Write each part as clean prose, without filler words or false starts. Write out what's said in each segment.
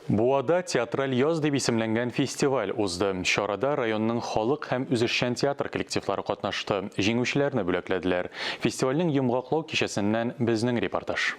Буада Театраль яз дип исемләнгән фестиваль узды. Чарада районның халык һәм үзешчән театр коллективлары катнашты, җиңүчеләрне бүләкләделәр. Фестивальнең йомгаклау кичәсеннән безнең репортаж.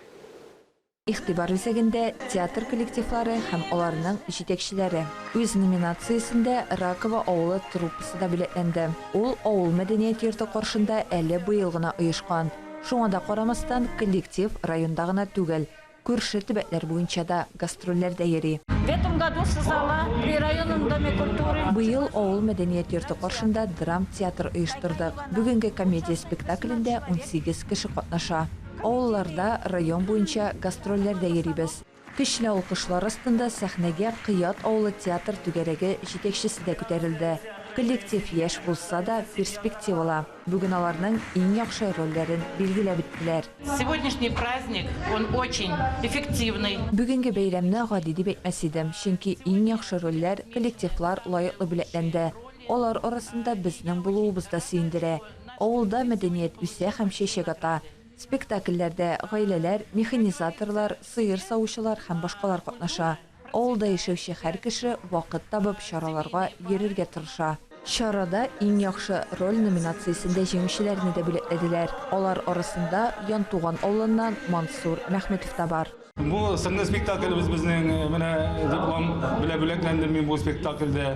Игътибар үзәгендә, театр коллективлары һәм аларның җитәкчеләре. Үз номинациясендә Раково авылы труппасы да бүләкләнде. Ул авыл мәдәният йорты каршында әле быел гына оешкан. Шуңа да карамастан, коллектив районда гына түгел, Күрше төбәкләр буенча да гастрольләрдә йөри. В этом году создала при районном доме культуры. Быел авыл мәдәният йорты каршында драм-театр оештырдык. Бүгенге комедия спектаклендә 18 кеше катнаша. Авылларда, район буенча гастрольләрдә йөрибез. Көчле алкышлар астында сәхнәгә Кыят авылы театр түгәрәге җитәкчесе дә күтәрелде. Коллектив яшь булса да, перспективалы. Бүген аларның иң яхшы рольләрен билгеләп үттеләр. Сегодняшний праздник, он очень эффективный. Бүгенге бәйрәмне гади дип әйтмәс идем, чөнки иң яхшы рольләр, коллективлар лаеклы бүләкләнде. Алар арасында безнең булуыбыз да сөендерә. Авылда мәдәният үсә һәм чәчәк ата. Спектакльләрдә гаиләләр, механизаторлар, сыер савучылар һәм башкалар катнаша. Авылда яшәүче һәр кеше вакыт табып чараларга йөрергә тырыша. Чарада Иң яхшы роль номинациясендә җиңүчеләрне дә бүләкләделәр. Алар арасында Янтуган авылыннан Мансур Мәхмүтов та бар. Бу соңгы спектаклебез безнең, менә диплом белән бүләкләндем мин бу спектакльдә.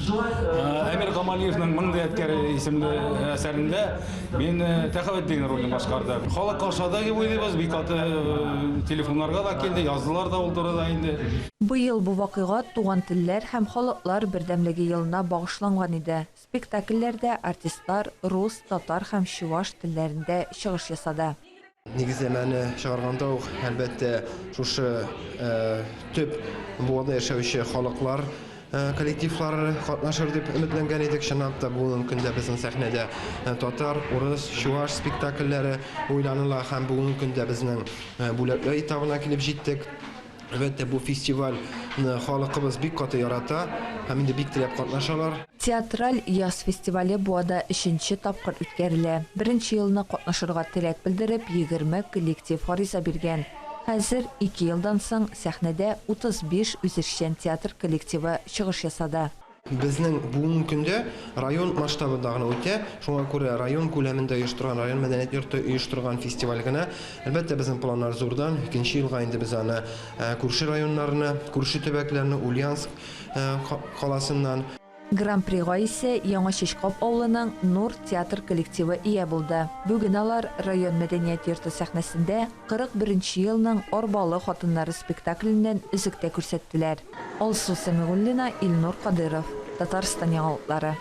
Әмир Камалиевның Моң ядкәре исемле әсәрендә мин Тәхәветдин ролен башкардым. Халык ошады дип уйлыйбыз, бик каты телефоннарга да килде, яздылар да ул турыда инде. Быел бу вакыйга Туган телләр һәм халыклар бердәмлеге елына багышланган иде. Спектакльләрдә артистлар рус, татар һәм чуваш телләрендә чыгыш ясады. Нигезләмәне чыгарганда ук, әлбәттә, шушы төп Буада яшәүче халыклар коллективлары катнашыр дип өметләнгән идек. Чынлап та, бүгенге көндә безнең сәхнәдә татар, урыс, чуваш спектакльләре уйланыла һәм бүгенге көндә безнең бүләкләү этабына килеп җиттек. Әлбәттә, бу фестивальне халыкыбыз бик каты ярата һәм инде бик теләп катнашалар. Театраль яз фестивале Буада өченче тапкыр үткәрелә. Беренче елны катнашырга теләк белдереп, 20 коллектив гариза биргән. Хәзер, ике елдан соң, сәхнәдә 35 үзешчән театр коллективы чыгыш ясады. Безнең бүгенге көндә район масштабында гына үтә, шуңа күрә район күләмендә оештырган, район мәдәният йорты оештырган фестиваль генә. Әлбәттә, безнең планнар зурдан. Икенче елга инде без аны күрше районнарны, күрше төбәкләрне, Ульяновск каласыннан. Гран-прига исә Яңа Чәчкап авылының Нур театр коллективы ия булды. Бүген алар район мәдәният йорты сәхнәсендә 41 нче елның Арбалы хатыннары спектакленнән өзек тә күрсәттеләр. Алсу Сәмигуллина, Илнур Кадыйров, Татарстан яңалыклары.